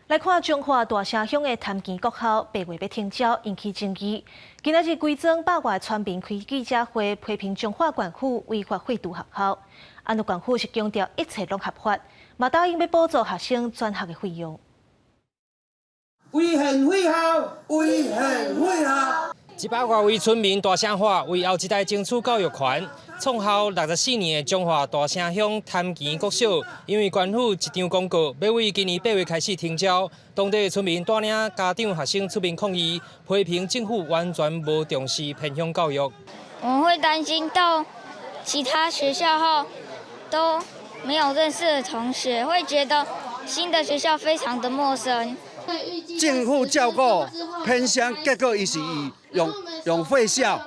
來看彰化大城鄉的潭墘國校八月欲停招，引起爭議。今仔日規莊百外村民開記者會，批評彰化縣府違法廢除學校。按縣府是強調一切攏合法，嘛答應欲補助學生轉學的費用。違憲廢校，違憲廢校。100外位村民大聲喊，為後一代爭取教育權。創校64年的彰化大城鄉潭墘國小，因為縣府一張公告，欲對今年8月開始停招，當地的村民帶領家長、學生出面抗議，批評政府完全無重視偏鄉教育。我們會擔心到其他學校後都沒有認識的同學，會覺得新的學校非常的陌生。政府照顧偏鄉，結果伊是以用用廢校，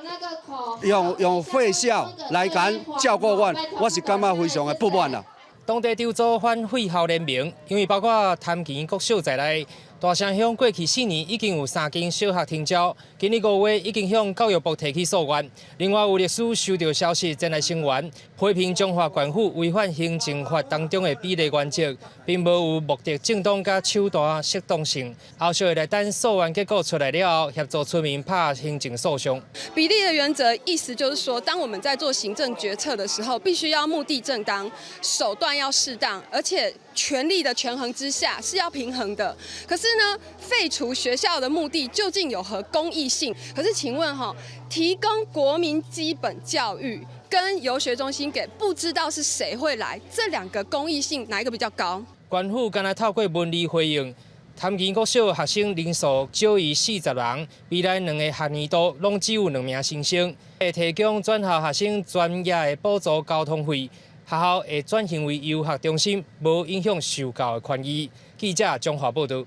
用用廢校來共照顧阮，我是感覺非常的不滿啦。當地黨組反廢校聯盟，因為包括潭墘國小在內，大城鄉過去4年已經有三間小學停招，今年5月已經向教育部提起訴願。另外有律師收到消息前來聲援，批評彰化縣府違反行政法當中的比例原則，並無有目的正當佮手段適當性。後續會來等訴願結果出來了後，協助村民拍行政訴訟。比例的原則意思就是說，當我們在做行政決策的時候，必須要目的正當，手段要適當，而且權力的權衡之下是要平衡的。可是呢，廢除學校的目的究竟有何公益性？可是請問哈，提供國民基本教育跟遊學中心給不知道是誰會來，這兩個公益性哪一個比較高？縣府敢若透過文字回應，潭墘國小學生人數少於40人，未來兩个學年度攏只有兩名新生，會提供轉校學生專業的補助交通費。學校會轉型為遊學中心，無影響受教的權益。記者彰化報導。